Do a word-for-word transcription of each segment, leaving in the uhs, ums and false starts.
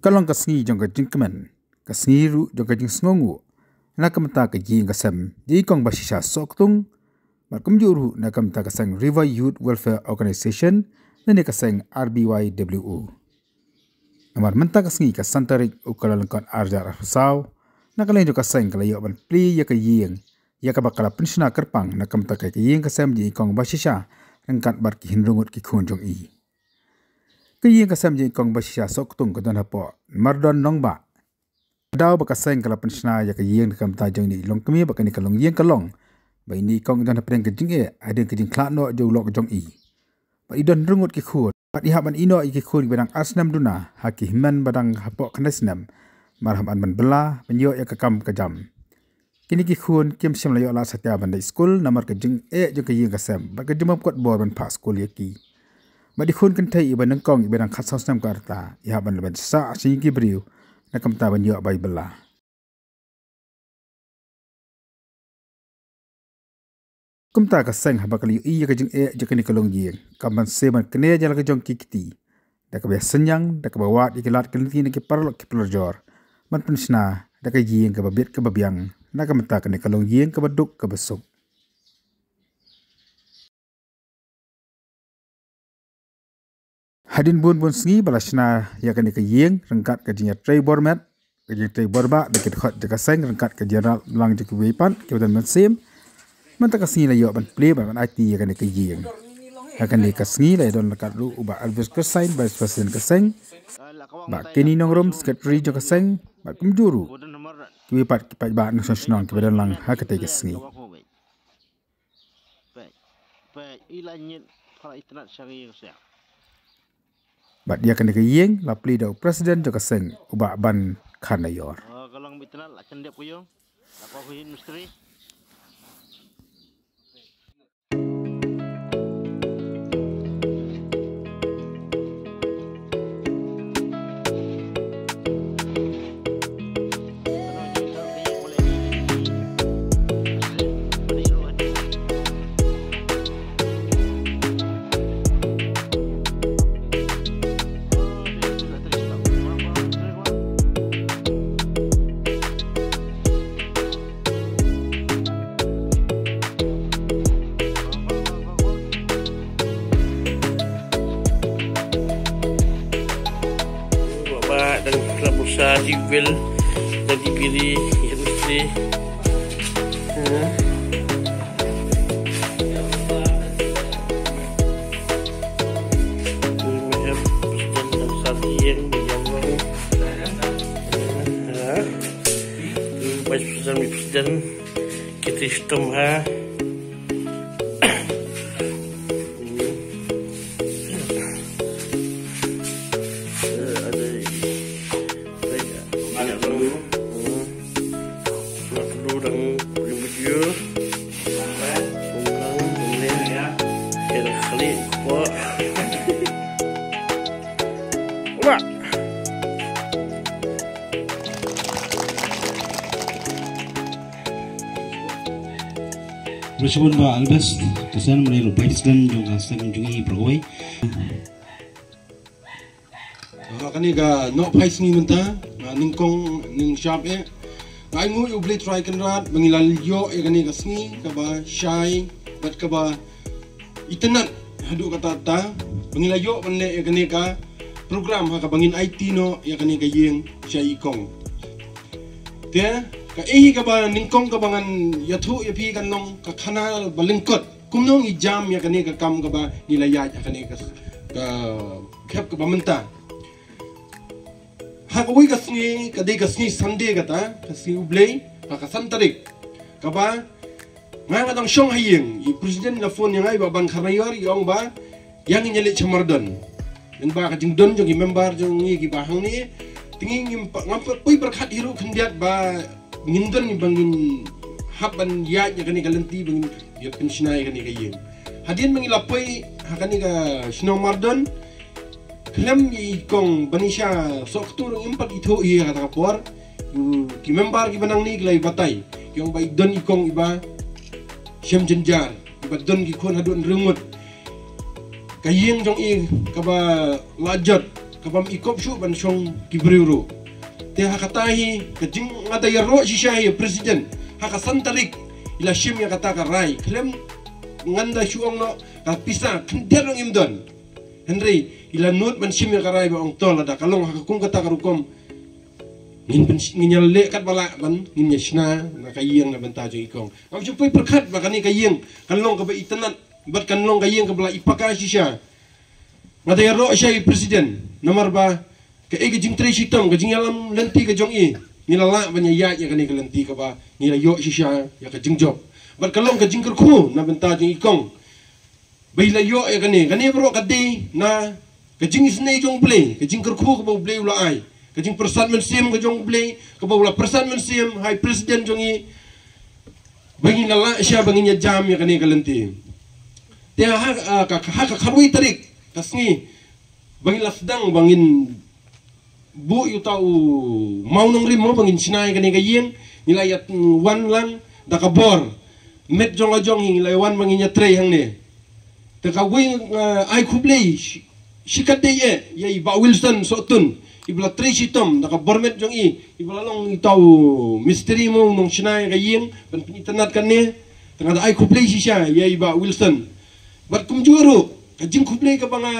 Ka long ka sngi jong ka jingkmen, ka sngi ruh jong ka jingsngewnguh na ka bynta ka ïing ka sem Jingikong Bashisha Sohktung, bad kumjuh ruh na ka bynta ka seng River Youth Welfare Organization lane ka seng R B Y W O. Namar mynta ka sngi ka san tarik u Kyllalyngkot ar hajar arphew saw, na ka liang jong ka seng ka la ïoh ban plie ïa ka ïing ïa kaba ka la pynshna kyrpang na ka bynta ka ïing ka sem Jingikong Bashisha ryngkat bad ki hynriew ngut ki khun jong i. Ka ïing ka sem Jingikong Bashisha Sohktung ka don hapoh Mardon Nongbah. Daw ba ka seng ka la pynshna ïa ka ïing na ka bynta jong ine i longkmie, bad kane ka longïing ka long ba ine i kong i don hapdeng ka jingeh hadien ka jingkhlad noh jong u lok jong i. Bad i don hynriew ngut ki khun, bad i hap ban ïehnoh ïa ki khun kiba dang ar snem duna ha ki hynmen ba dang hapoh khyndai snem, namar hap ban bylla ban ïoh ïa ka kam ka jam. Kine ki khun kim shym la ïoh lad satia ban leit skul namar ka jingeh jong ka ïing ka sem bad ka jingbym kut bor ban phah skul ïa ki. Bad i khun kynthei iba nyngkong iba dang khatsaw snem ka rta, i hap ban leit ban sah sha ïing ki briew na ka bynta ban ïoh bai bylla. Kumta ka seng haba ka la ïohi ïa ka jingeh jong kane ka longïing, kam ban shem ban knieh ïa la ka jong ki kti da kaba ïasynñiang, da kaba wad ïa ki lad ki lynti na ki paralok ki parajor, ban pynshna da ka ïing kaba biang kaba biang na ka bynta kane ka longïing kaba duk kaba suk. Hadien bun bun sngi ba la shna ïa kane ka ïing ryngkat ka jingïatrei bor met, ka jingtrei bor bah da ki dkhot jong ka seng ryngkat ka jingïarap lang jong kiwei pat kiba don mynsiem, mynta ka sngi la ïoh ban plie bad ban aiti ïa kane ka ïing. Ha kane ka sngi la ïadon ryngkat ruh u Bah Elvis Kyrsain, Vice President ka seng, Bah Kenny Nongrum, Secretary jong ka seng, bad kumjuh ruh kiwei pat ki paidbah nongshong shnong kiba don lang ha katei ka sngi. Bad ïa kane ka ïing la plie da u President jong ka seng, u Bah Ban Kharnaior. Baba dan kelabur sa di bil dan di biri yang mesti. Ha. Macam dan sa di yang yang ha. Vice President, President, kita sistem ha. Ada, ada, ada. Nak dulu, nak dulu dan video. Ulang, ulang. Kira kali, kok. Ulang. Ba shibun Bah Elvis Kyrsain, mynta ruh Vice President jong ka seng jong i baroh kawei. Ha kane ka nohphai sngi mynta, nga nyngkong nyngshap eh. Nga ainguh ïa U Blei Trai Kynrad ba ngi la ïoh ïa kane ka sngi kaba shai bad kaba itynnad haduh katta katta, ba ngi la ïoh ban leh ïa kane ka program ha kaba ngin aiti noh ïa kane ka ïing sha i kong. Te kaei kaba nyngkong kaba ngan ïathuh ïa phi kan long ka khana ba lyngkot kumno ngi jam ïa kane ka kam kaba ngi la ïaid ha kane ka, ka khep kaba mynta. Ha kawei ka sngi, ka dei ka sngi Sunday kata, ka sngi U Blei, ha ka san tarik. Kaba nga, nga dang shong ha ïing, i President la phone ïa nga, i Bah Ban Kharnaior, i ong ba ïa ngin ïaleit sha Mardon. Lyngba ka jingdon jong i member jong ngi kiba hangne, te ngi ngim pat, ngam pat poi pyrkhat hi ruh khyndiat ba ngin don ba ngin hap ban ïaid ïa kane ka lynti ba ngin ïa pynshna ïa kane ka ïing. Hadien ba ngi la poi ha kane ka shnong Mardon, khlem i kong Banisha Sohktung ruh ngim pat ithuh hi ha kata ka por. Ki member kiba nangne ki la ïa batai, ki ong ba i don i kong iba shem jynjar, iba don ki khun haduh hynriew ngut. Ka ïing jong i kaba la jot, ka bym i kop shuh ban shong ki briew ruh. Te ha kata hi ka jing nga da ïaroh shisha ïa president ha ka san tarik, i la shim ïa kata ka rai khlem ngan da shu ong noh ka pisa khyndiat ruh ngim don. Hynrei i la nud ban shim ïa ka rai ba ong to lada ka long ha ka kum kata ka rukom, ngin pyn, ngin ïaleh katba lah ban ngin ïa shna na ka ïing na bynta jong i kong. Ngam shu poi pyrkhat ba kane ka ïing kan long kaba itynnad bad kan long ka ïing kaba la i paka shisha. Nga da ïaroh shisha ïa i president namar ba kaei ka jingtrei shitom, ka jingïalam lynti ka jong i, ngi la lah ban ïa ïaid ïa kane ka lynti kaba ngi la ïoh shisha ïa ka jingjop. Bad ka long ka jingkyrkhu na bynta jong i kong ba i la ïoh ïa kane. Kane baroh ka dei na ka jingisynei jong U Blei, ka jingkyrkhu kaba U Blei u la ai, ka jingpyrsad mynsiem ka jong U Blei kaba u la pyrsad mynsiem ha i president jong i ba ngin la lah shisha ba ngin ïa jam ïa kane ka lynti. Te ha, ha, ka, ha ka khatwei tarik ka sngi ba ngin la sdang ba ngin buh ïa uta u mawnongrim mo ba ngin shna ïa kane ka ïing, ngi la ïa wan lang da ka bor met jong la jong hi, ngi la ïa wan ba ngin ïa trei hangne. Te kawei, eh, ai khublei shi, shikatdei eh ïa i Bah Wilson Sohtun, iba la trei shitom da ka bor met jong i, iba la long ita u mistri mo u nongshna ïa ka ïing ban pynitynnad kane. Te nga da ai khublei shisha ïa i Bah Wilson. Bad kumjuh ruh ka jingkhublei kaba nga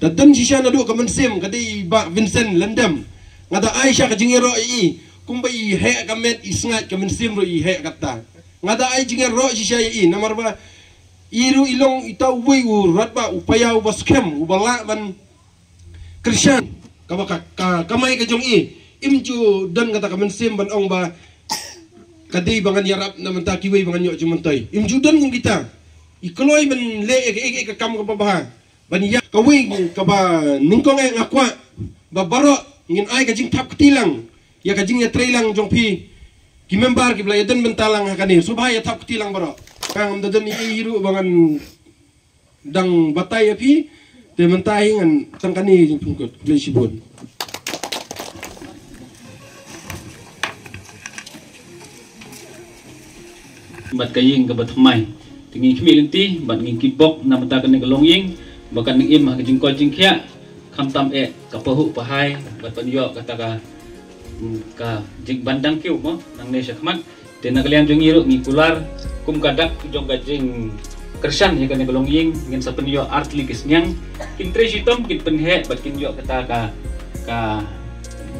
da don shisha naduh ka mynsiem ka dei i Bah Vincent Lyngdoh. Nga da ai shisha ka jingïaroh ïa i kumba i heh ka met i sngaid ka mynsiem ruh i heh kata. Nga da ai jingïaroh shisha ïa i namar ba i ruh i long ita uwei u rangbah u païaw uba skhem uba lah ban kyrshan kaba ka, ka kamai ka jong i. Im ju don kata ka mynsiem ban ong ba ka dei ba ngan ïarap na mynta kiwei ba ngan ïoh jingmyntoi. Im ju don kum kita. I kloi ban leh ïa ka, ïa ka, ïa ka kam kaba bha. Ban ïa kawei kaba nyngkong eh nga kwah ba baroh ngin ai ka jingthap kti lang ïa ka jingïatreilang jong phi ki member kiba la ïadon bynta lang ha kane. Sngewbha ïa thap kti lang baroh. Ngam da don ei ei ruh ba ngan dang batai ïa phi. Te mynta hi ngan tang kane jingpynkut. Khublei shibun. Bad ka ïing kaba thymmai. Te ngi khmih lynti bad ngi kitbok na bynta kane ka longïing ba kan im ha ka jingkoit jingkhiah. Khamtam eh ka pahuh pahai bad ban ïoh kata ka, mm, ka jingban dang kiew mo nangne shakhmat. Te na ka liang jong ngi ruh ngi kular kum ka dak jong ka jingkyrshan ïa kane ka longïing, ngin sa pynïoh artylli ki sniang, kin trei shitom, kin pynheh bad kin ïoh kata ka, ka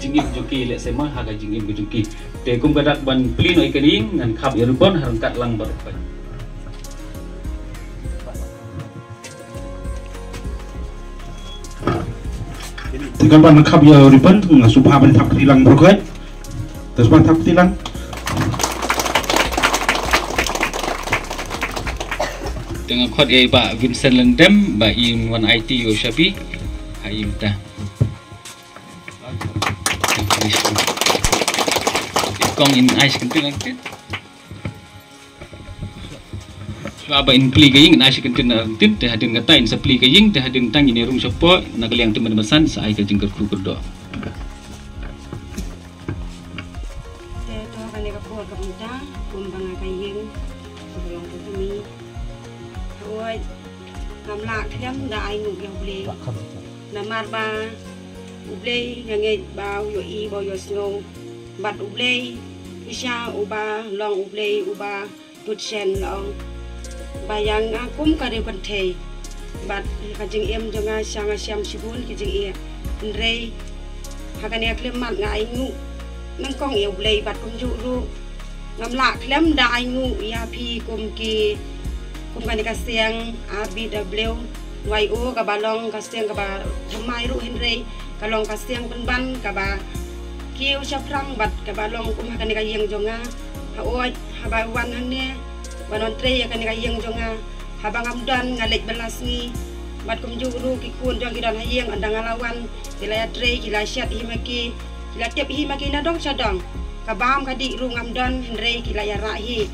jingim jong ki lehse ma ha ka jingim ka jong ki. Te kum ka dak ban plie noh ïa ka ïing ngan khap ïa ribbon ha ryngkat lang baroh. Te katba nang khap ïa ribbon, nga sngewbha ban thap kti lang baroh. Te sngewbha thap kti lang. Te nga khot ïa i Bah Vincent Lyngdoh ba in wan aiti ïa u shabi. Ha ïing ta. Kong in ai shi kyntien lang tit. Shuwa ba in plie ka ïing, in ai shi kyntien na ryntien, te hadien kata in sa plie ka ïing, te hadien tang in ïa rung shapoh na ka liang te mynta ba san sa ai ka jingkyrkhu kyrdoh. Te to kane ka por ka mynta kumba nga ka ïing ka long ka kmie. Hooid, ngam lah khlem da ai nguh ïa U Blei. Namar ba U Blei nga ngeit ba u ïohi ba u ïohsngew. Bad U Blei shisha uba long U Blei uba bud shen, la ong ba ïa nga kum ka riew kynthei. Bad ka jingim jong nga shisha nga shem shibun ki jingeh. Hynrei ha kane ka khyllipmat nga ai nguh nyngkong ïa U Blei bad kumjuh ruh ngam lah khlem da ai nguh ïa phi kum ki, kum kane ka seng R B W Y O kaba long ka seng kaba thymmai ruh hynrei ka long ka seng pynban kaba kiew shaphrang bad kaba long kum ha kane ka ïing jong nga. Hooid, haba wan hangne ban wan trei ïa kane ka ïing jong nga, haba ngam don nga leit bylla sngi. Bad kumjuh ruh ki khun jong ki don ha ïing, ynda nga la wan ki la ïatrei, ki la shet hi ma ki, ki la tip hi ma ki na dong sha dong. Ka bam ka dih ruh ngam don hynrei ki la ïarah hi.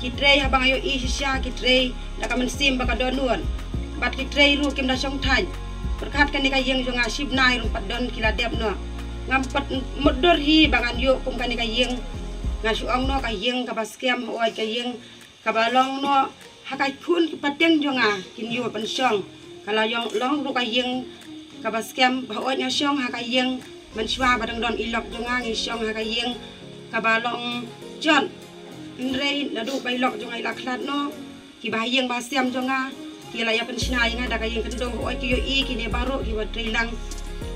Ki trei haba nga ïohi shisha ki trei da ka mynsiem ba ka dohnud. Bad ki trei ruh kim da shong thait. Pyrkhat kane ka ïing jong nga shi bnai ruh ym pat don ki la dep noh. Ngam pat mutdur hi ba ngan ïoh kum kane ka ïing. Nga shu ong noh ka ïing kaba skhem, hooid ka ïing kaba long noh ha ka khun ki pateng jong nga kin ïoh ban shong. Ka la ïong long ruh ka ïing Kaba skhem ba hooid nga shong ha ka ïing, mynshuwa ba dang don i lok jong nga ngi shong ha ka ïing kaba long jot. Hynrei naduh ba i lok jong nga i la khlad noh, kiba ha ïing ba sem jong nga ki la ïa pynshna ïa nga da ka ïing khyndew. Hooid ki ïohi kine baroh kiba trei lang.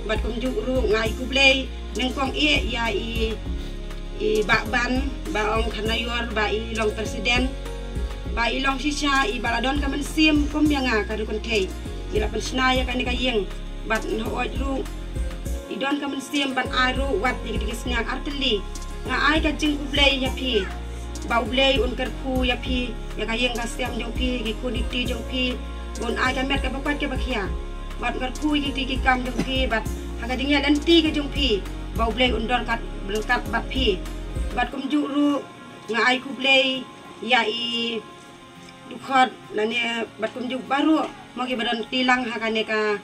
Bad kumjuh ruh nga ai khublei nyngkong eh ïa i, i Bah Ban, ba ong Thanaior, ba i long president, ba i long shisha i ba la don ka mynsiem kum ïa nga ka dukun thei. I la pynshna ïa kane ka ïing. Bad hooid ruh i don ka mynsiem ban ai ruh wat ïa ki sniang artylli. Nga ai ka jingkhublei ïa phi, ba U Blei un kyrkhu ïa phi, ïa ka ïing ka sem jong phi, ki khun ki kti jong phi. Un ai ka met kaba koit kaba khia, bad kyrkhu ïa ki kti ki kam jong phi, bad ha ka jingïaid lynti ka jong phi, ba U Blei un don kat, ryngkat bad phi. Bad kumjuh ruh nga ai khublei ïa i dkhot lane bad kumjuh baroh mo kiba don tilang ha kane ka,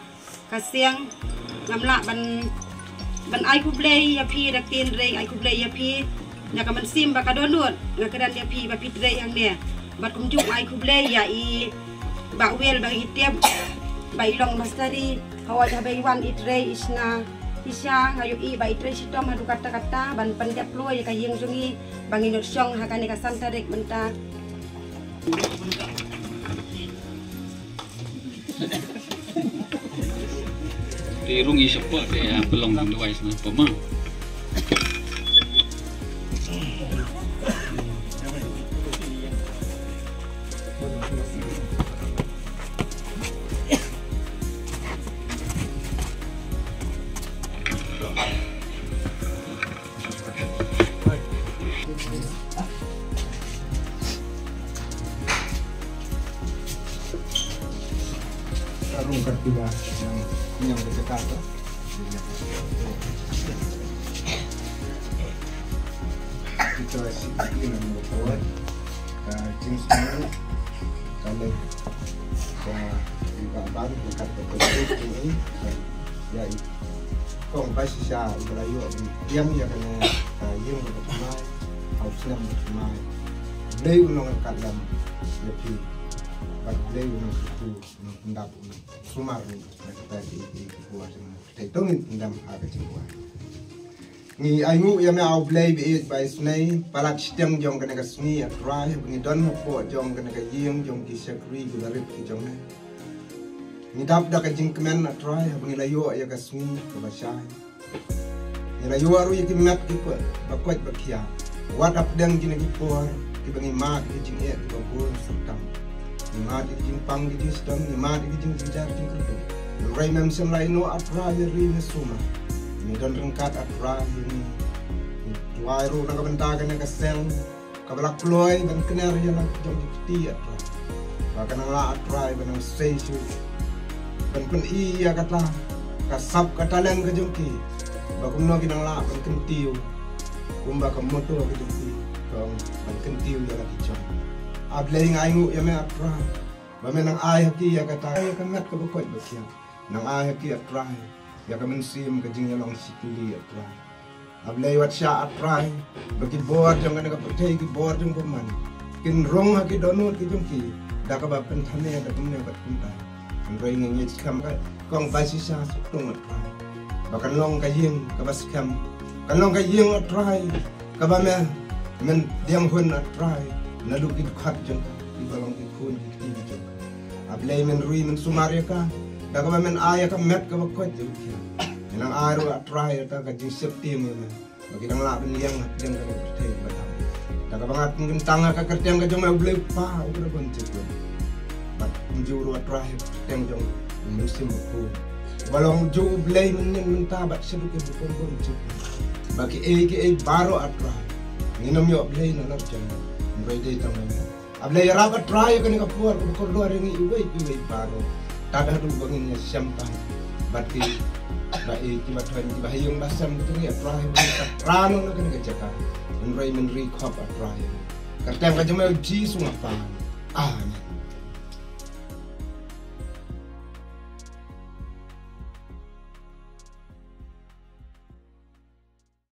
ka seng. Ngam lah ban, ban ai khublei ïa phi da ktien, hynrei ai khublei ïa phi ïa ka mynsiem ba ka dohnud. Nga kren ïa phi ba phi trei hangne. Bad kumjuh ai khublei ïa i Bah Wel ba ngi tip ba i long mastari. Hooid haba i wan i trei i shna i sha, nga ïohi ba i trei shitom haduh katta katta ban pyndep kloi ïa ka ïing jong ngi ba ngi nud shong ha kane ka san tarik mynta. Te rung i sapa te, ah, pelong jong duwai sna pama. Tarung katiba yang, yang berkata. Kita sih ini membuat ka jingsngew ka leh ka iba ban ka ka ka ka ini ka ya i kong ba shisha i ba la ïoh ban tiam ïa kane ka ïing ba ka thymmai, ha u snem ba thymmai. Blei u nongkyrkhu ïa phi, bad Blei u nongkyrkhu u nongpyndap u nongsumar na kata ka i i i kuar jong u. Te to ngin pyndam ha ka jingkuar. Ngi ainguh ïa me A Blei ba ïeit ba isynei, palat shiteng jong kane ka sngi A Trai, ba ngi don hapoh jong kane ka ïing jong ki shakri ki barit ki jong me. Ngi dap da ka jingkmen A Trai, ba ngi la ïoh ïa ka sngi kaba shai. Ngi la ïoh ruh ïa ki met ki ba koit ba khia. Wat hapdeng kine ki por kiba ngi mad ki jingeh kiba bun sngewtam. Ngi mad ki jingpang ki jingsdom, ngi mad ki jingjynjar jingkyrduh. Hynrei mem shym la ïehnoh A Trai ïa ri ne sumar. Ngi don ryngkat A Trai ïa ngi. Ngi duwai ruh na ka bynta kane ka seng kaba la kloi ban kner ïa la jong ki kti A Trai. Ba ka nang lah A Trai ban nang sei shuh ban pyni ïa kata ka sap ka talent ka jong ki. Ba kumno ki nang lah ban kyntiew kumba ka motto ka jong ki, ka ong ban kyntiew ïa la ki jong. A Blei nga ainguh ïa me A Trai ba me nang ai ha ki ïa kata ïa ka met kaba koit ba khia. Nang ai ha ki A Trai ïa ka mynsiem ka jingïalong shakri A Trai. A Blei wat shah A Trai ba ki bor jong kane ka pyrthei, ki bor jong bymman kin rung ha ki dohnud ki jong ki da kaba pynthame da kumne bad kumtai. Hynrei ngi ngeit skhem ka kong ba shisha suktung A Trai ba kan long ka ïing kaba skhem, kan long ka ïing A Trai kaba me, men diang hun A Trai naduh ki dkhot jong ka, kiba long ki khun ki kti ki jong ka. A Blei men rui men sumar ïa ka da kaba men ai ïa ka met kaba koit jong ki. Men nang ai ruh A Trai ïa ka, ka jingsheptieng ïa me. Ba ki dang lah ban liang hapdeng ka pyrthei ba dang. Da kaba nga pynkyntang ha ka kyrteng ka jong me U Blei Kpa uba don jingpynim. Bad kumjuh ruh A Trai ha ka kyrteng jong U Mynsiem Bakhuid uba long juh U Blei mynnin mynta bad shaduh ki bukom bym jukut. Ba kiei kiei baroh A Trai ngin ym ïoh Blei na lor jong me. Hynrei dei tang me. A Blei ïarap A Trai ïa kane ka por kaba kordor ïa ngi iwei pa iwei baroh. Tad haduh ba ngin ïashem pat bad kiba thoh kiba ha ïing ba sem ka jong ngi A Trai, ba ngin ïa rat noh na kane ka jaka. Hynrei men ri khop A Trai. Kyrteng ka jong me U Jisu nga pan. Amen.